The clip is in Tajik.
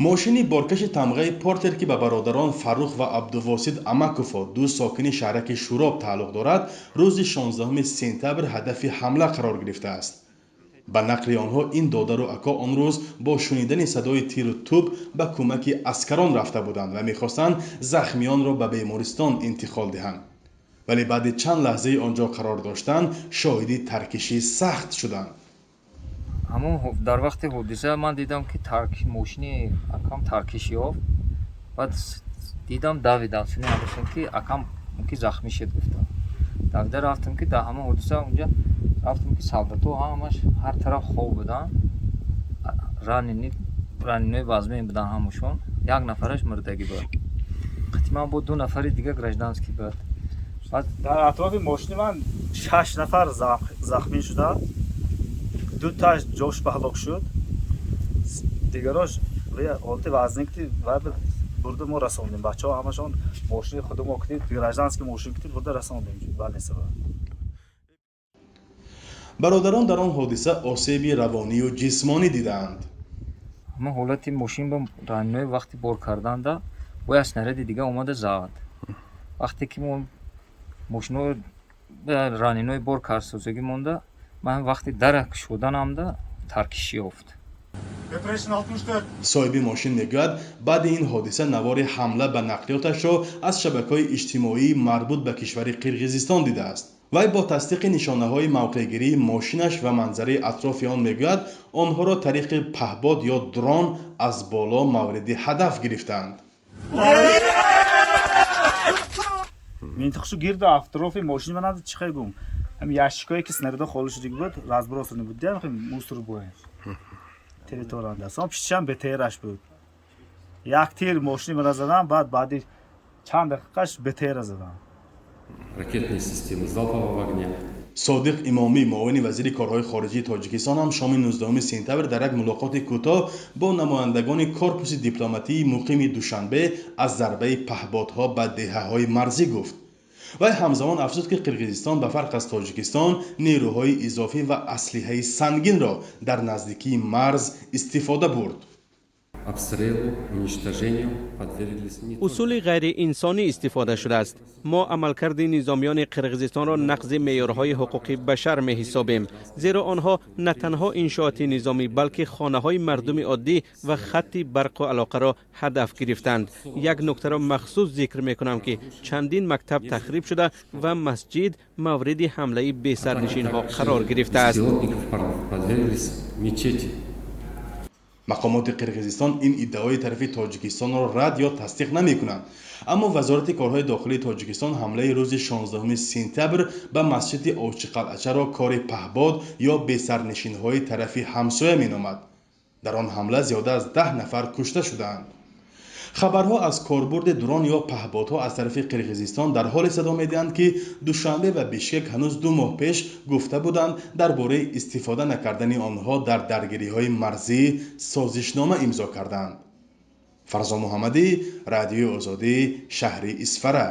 Мошини боркаши тамғаи Портер, ки ба бародарон Фаррух ва Абдувосит Амаковҳо, ду сокини шаҳраки Шӯроб, тааллуқ дорад, рӯзи 16 сентябр ҳадафи ҳамла қарор гирифтааст. Ба нақли онҳо, ин додару ако он рӯз бо шунидани садои тиру тӯб ба кӯмаки аскарон рафта буданд ва мехостанд захмиёнро ба бемористон интиқол диҳанд, вале баъди чанд лаҳзаи он ҷо қарор доштан шоҳиди таркиши сахт шуданд. Ҳамон дар вақти ҳодиса ман дидам, ки мошини акам таркиш ёфт. Баъд дидам, давидам сини ҳамашон, ки акам мумкин захмӣ шуд гуфтам. Давида рафтам, ки дар ҳамон ҳодиса унҷа рафтам, ки солдатҳо ҳамаш ҳар тараф хоб буданд, раненый вазмин буданд ҳамашон. Як нафараш мурдагӣ буд. Қатъи ман бо ду нафари дига гражданский буд. Баъд Дар атрофи мошини ман шаш нафар захмӣ шуданд. Дуташ ҷош ба ҳалок шуд, дигарош ҳолати вазнин ки бурда мо расондем. Бачаҳо ҳамашон мошини худамо китид, гражданский мошин китид, бурда расондем больница ба. Бародарон дар он ҳодиса осеби равонию ҷисмонӣ дидаанд. Ҳамон ҳолати мошин ба раненый вақти бор карданда бояд снаряди дига омада зад. Вақте ки мо мошино раненый бор карсозагӣ монда, ман вақти дара кушоданамда таркиш ёфт. Соҳиби мошин мегӯяд, баъди ин ҳодиса навори ҳамла ба нақлиёташро аз шабакаҳои иҷтимоии марбут ба кишвари Қирғизистон дидааст. Вай бо тасдиқи нишонаҳои мавқеъгирии мошинаш ва манзараи атрофи он мегӯяд, онҳоро тариқи паҳбод ё дрон аз боло мавриди ҳадаф гирифтаанд. Минтиқшу гирду атрофи мошини ман чӣ хел гум, ҳам ящикое ки снарядо холӣ шудагӣ буд, разбросанный буд, дям мусор буд территорияда. Сон пиштишам БТРаш буд. Як тир мошини мана задам, баъд баъди чанд дақиқаш БТРа задам. Ракетные системы залпового огня. Содиқ Имомӣ, муовини вазири корҳои хориҷии Тоҷикистон, ҳам шоми 19 сентябр дар як мулоқоти кӯтоҳ бо намояндагони корпуси дипломатии муқими Душанбе аз зарбаи паҳбодҳо ба деҳаҳои марзӣ гуфт. Вай ҳамзамон афзуд, ки Қирғизистон ба фарқ аз Тоҷикистон нерӯҳои изофӣ ва аслиҳаи сангинро дар наздикии марз истифода бурд. Обстрелу, уничтожению подверглись не только Усули ғайриинсонӣ истифода шудааст. Мо амалкарди низомиёни Қирғизистонро нақзи меъёрҳои ҳуқуқи башар меҳисобем, зеро онҳо на танҳо иншооти низомӣ, балки хонаҳои мардуми оддӣ ва хатти барқу алоқаро ҳадаф гирифтанд. Як нуктаро махсус зикр мекунам, ки чандин мактаб тахриб шуда ва масҷид мавриди ҳамлаи бесарнишинҳо қарор гирифтааст. Беспилотников подверглись мечети. Мақомоти Қирғизистон ин иддаои тарафи Тоҷикистонро рад ё тасдиқ намекунанд, аммо Вазорати корҳои дохилии Тоҷикистон ҳамлаи рӯзи 16 сентябр ба масҷиди Овчиқалъачаро кори паҳбод ё бесарнишинҳои тарафи ҳамсоя меномад. Дар он ҳамла зиёда аз 10 нафар кушта шудаанд. Хабарҳо аз корбурди дрон ё паҳбодҳо аз тарафи Қирғизистон дар ҳоле садо медиҳанд, ки Душанбе ва Бишкек ҳанӯз 2 моҳ пеш гуфта буданд, дар бораи истифода накардани онҳо дар даргириҳои марзӣ созишнома имзо кардаанд. Фарзон Муҳаммадӣ, Радиои Озодӣ, шаҳри Исфара.